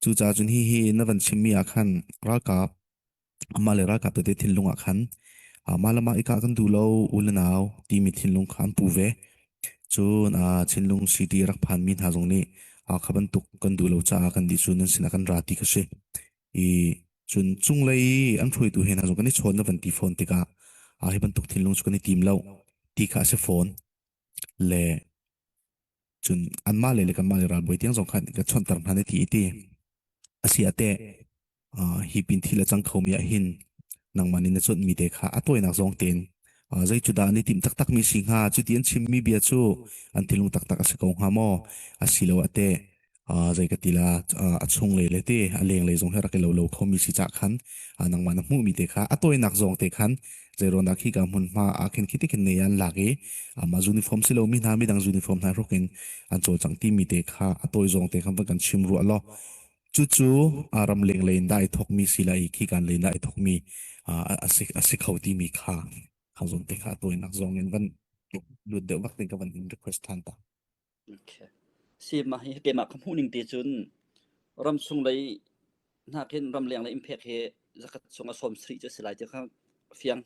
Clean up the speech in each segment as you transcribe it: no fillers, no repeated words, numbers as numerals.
Cucaah cun hihi na van chimmi ah khan ralkap amah le ralkap tete thinlung ah khan mah le mah i kah kan duh lo u le nau timi thinlung kha an pu ve. Cun Chinlung City rak phanmi hna zong nih kha bantuk kan duh lo caah kan dih cu nan sinah kan ra ti kha si. I cun cunglei i an hruaitu he hna zong kan i chawn na van ti fawn tikah hi bantuk thinlung cu kan i tim lo ti kha a si fawn. Le cun anmah le le kanmah le ralbawi tiang zong khan ka chawnhter hna na ti i ti. A si ah teh hi pin thil a cang khomi ah hin nangmah nih na cawnmi te kha a tawinak zong tein zei cu dah an i timh taktakmi si hnga cuti an chimmi bia cu an thinlung taktak a si ko hnga maw asiloah teh zei ka ti la a chunglei le te a lenglei zong hi rak i lo lo khomi si cah khan nangmah na hmuhmi te kha a tawinak zong te khan zeiruangdah khi ka hmunhma ah khin khi ti khin nei an lak i mah uniform si lomi hna midang uniform hna hruk in an cawlcangh timi te kha a tawi zong te khan van kan chim ruah law cucu ram lenglei in dah i thawkmi si lai i khikan lei in dah i thawkmi a si a si kho timi kha kha zawn te kha a tawinak zong in van lut deuh vak ding ka van in request than ta. Okay. Si mah hi keimah ka hmuh ning te cun ramchung lei nakin ramleng lei impact hi zakhat chung a sawm sarih cu a si lai ti kha fiang.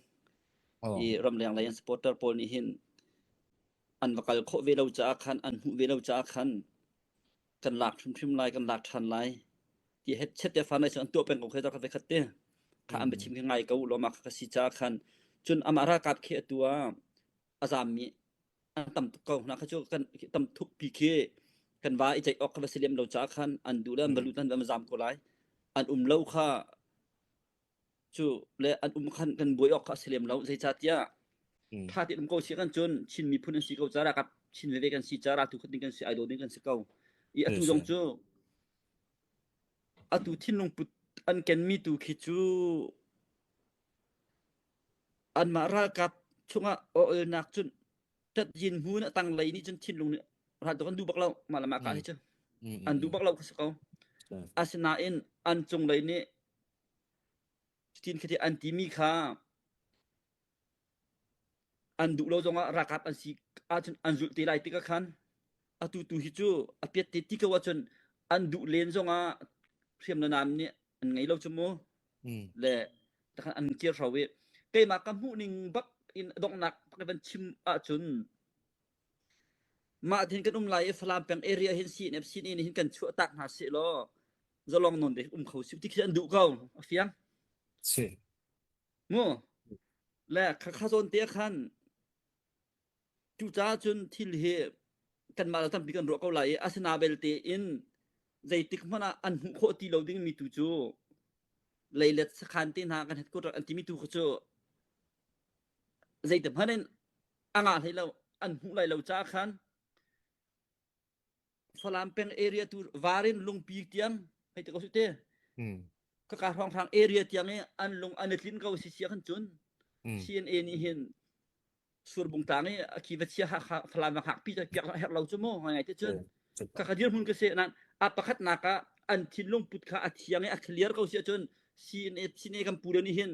Oh. I ramleng lei an supporter pawl nih hin an va kal khawh ve lo caah khan an hmuh ve lo caah khan kan lak hrimhrim lai kan lak ṭhan lai ti het chet te fa nai an tuah peng ko khe ka khat te kha an biachim khi ngai ko lo ma kha si caah khan cun amah ralkap khi atu ah a zaammi an tam tuk ko hna kha cu kan tam thuk pi khi kan va i ceih awk kha va si lem lo caah khan an duh le an va lut an va zam ko lai an um lo kha cu le an um khan kan buai awk kha a si lem lo zeicahtiah tha tein um ko si kan cun Chin miphun an si ko ca ralkap Chin veve kan si ca raltu khat ding kan si ai daw ding kan si ko i atu zong cu atu thinlung put an kenmi tu khi cu anmah ralkap chungah awlnak cun tat-yin hmun a tanglei nih cun thinlung nih ral an duh bak lo mah le mah ka hi cu an duh bak lo kha si ko asinain an cunglei nih cutin khati an timi kha an duh lo zongah ralkap an si ahcun an zulh te lai tikah khan atu tu hi cu a piat te ti ko ahcun an duh len zongah hriam le nam nih an ngei lo cu mu le takhan an kir hro i keimah ka hmuh ning bak in donghnak bak van chim ahcun mah tin kan um lai i Falam peng area hin CNF CNA nih hin kan chuah tak hna seh law zalong non te um kho si ti khi an duh ko a fiang si mu le kha kha zawn te khan Cucaah cun thil hi kanmah le tampi kan ruah ko lai i asina belte in zeitik hmanh ah an hmuh khawh ti lo dingmi tu cu leilet sakhan te hna kan headquarter an timi tu kha cu zeitik hmanh in a ngah hlei lo an hmuh lai lo caah khan Falam peng area tu varin lungpi tiang hei te ko su te ka ka hrawng hrang area tiang i an lung an i tlin ko si sia khan cun CNA nih hin surbung tlang i a khi va chia ha Falam va hak pi piak herh lo cu mu ngai ngai te cun ka ka dir hmun ka se nan a pakhat nak ah an thinlung put kha a thiang i a clear ko si ahcun CNA CNA kan pu le nih hin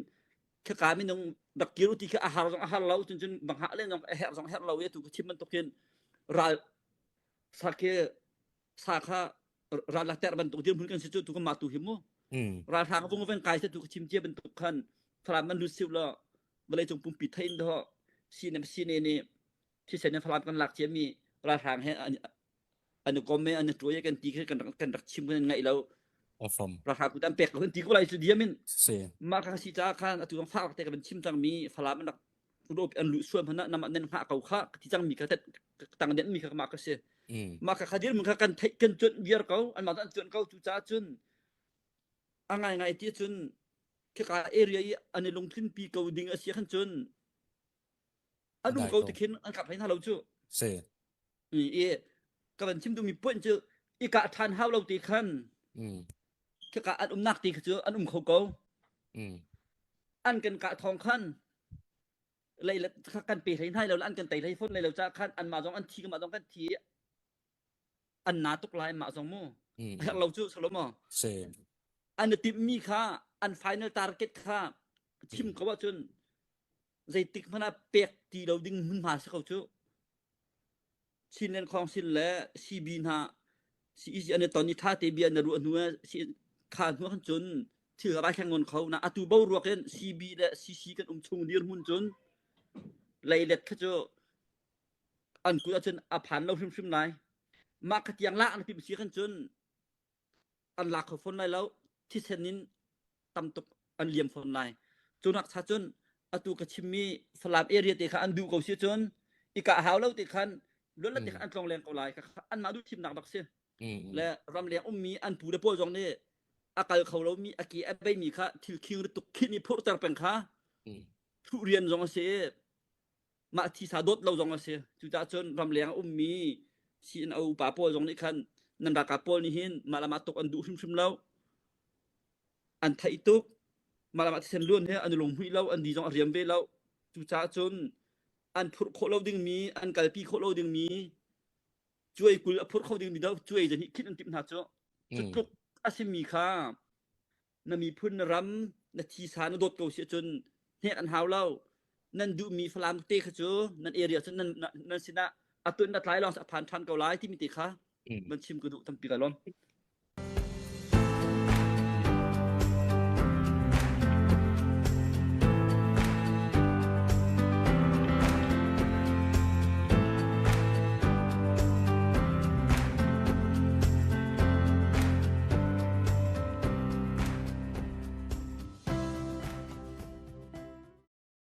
khaka minung rak kir ti kha a har zong a har lo cun cun bang ha le zong a herh zong herh lo i tu ka chim bantukin ral sa khi sa kha ral la ter bantuk dirhmun kan si cu tu kan mah tu hi mu ralhrang vung ven kai se tu ka chim cia bantuk khan falam man lut siu lo vawlei cung pumpi thein do CNM CNA nih thisen in falam kan lak cia mi ralhrang he an i kom an i tuai kan ti khi kan kan rak chim kan ngaih lo Awesome. ralhrang kut an pek lo kan ti ko lai cu diam in mah kha si ca khan atu zong fak te kan chim cang mi falam an rak an luh sual hmanh ah namah nan hngah ko kha ti cang mi kha tang den mi kha mah ka si mah kha khadir mun kha kan theih kan cuanh viar ko an mah an cuanh ko cu caah cun a ngai ngai ti cun khika area i an i lungthlin pi ko ding a si khan cun an um ko ti khin an kap hlei hna lo cu si i ka van chim duhmi point cu i kah ṭhan hau lo ti khan khika an umnak ti kha cu an um kho ko an kan kah thawng khan lei le kan pe hlei hnai lo an kan tei hlei fawn lei lo ca khan anmah zong an thi kanmah zong kan thi an na tuk lai mah zong mu herh lo cu salomo si an i timhmi kha an final target kha chim ko ahcun zeitik hmanh ah pek ti lo ding hmunhma si ko cu Chinland Council le CB hna. CEC an i ton i ṭha te bia na ruah hnu ah kha hnu ah cun thil a vai thleng ngon kho na atu boruak in CB le CC kan um chung dirhmun cun leilet kha cu an kut ahcun a phan lo hrimhrim lai. Mah kha tiang lak an timh si khan cun an lak kho fawn lai lo. Thisen in tam tuk an liam fawn lai. Cunak cha cun atu ka chimmi Falam area te kha an duh ko si cun i kah hau lo te khan luatlat te khan an tlong leng ko lai. Anmah duh thimnak bak si. Le ramleng ummi an pu le pawl zong nih a kal kho lomi a ke a beimi kha thil khing tuk khin i phurhter peng kha thuh rian zong a si i mah thisa dawt lo zong a si. Cucaah cun ramleng a ummi CNO upa pawl zong nih khan nan ralkap pawl nih hin mah le mah tuk an duh hrimhrim lo. An theih tuk. Mah le mah thisen luan he an i lunghmuih lo, an di zong a riam ve lo. Cucaah cun an phurh khawh lo dingmi, an kalpi khawh lo dingmi, cuai 20 a phurh kho dingmi do cuai zahnih khinh an timh hna cu. Cu tluk a simi kha na miphun na ram na thisa na dawt ko si ahcun hnek an hau lo nan duhmi Falam te kha cu nan area cun nan nan sinah atun na tlai lawng a phan ṭhan ko lai timi te kha van chim ka duh tampi ka lawm.